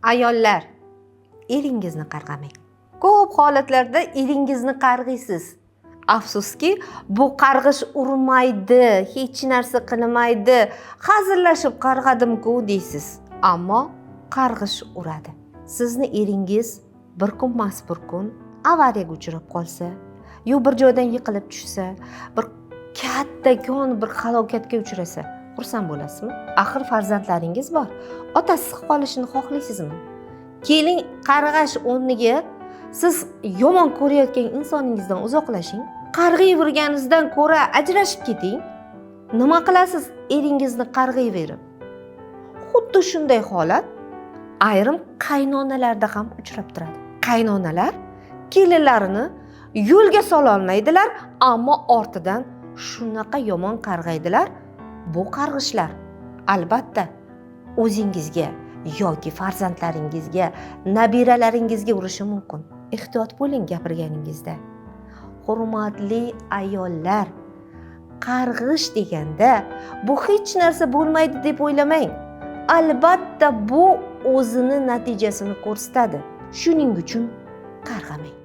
Ayollar, eringizni qarg'amang. Ko'p holatlarda eringizni qarg'iysiz. Afsuski, bu qarg'ish urmaydi, hech narsa qilmaydi. Hazillashib qarg'adim-ku deysiz, ammo qarg'ish uradi. Sizni eringiz bir kun emas bir kun avariyaga uchrab qolsa, yo bir joydan yiqilib tushsa, bir kattakon bir halokatga uchrasa, xursand bo'lasizmi? Axir farzandlaringiz bor. Otasiz qolishini xohlaysizmi? Keling, qarg'ash o'rniga siz yomon ko'rayotgan insoningizdan uzoqlashing. Qarg'ayverganingizdan ko'ra ajrashib keting. Nima qilasiz eringizni qarg'ayverib? Xuddi shunday holat ayrim qaynonalarda ham uchrab turadi. Qaynonalar kelinlarini yo'lga sola olmaydilar, ammo ortidan shunaqa yomon qarg'aydilar. Bu qarg'ishlar albatta o'zingizga yoki farzandlaringizga, nabiralaringizga urishi mumkin. Ehtiyot bo'ling gapirganingizda. Hurmatli ayollar, qarg'ish deganda bu hech narsa bo'lmaydi deb o'ylamang. Albatta bu o'zini natijasini ko'rsatadi. Shuning uchun qarg'amang.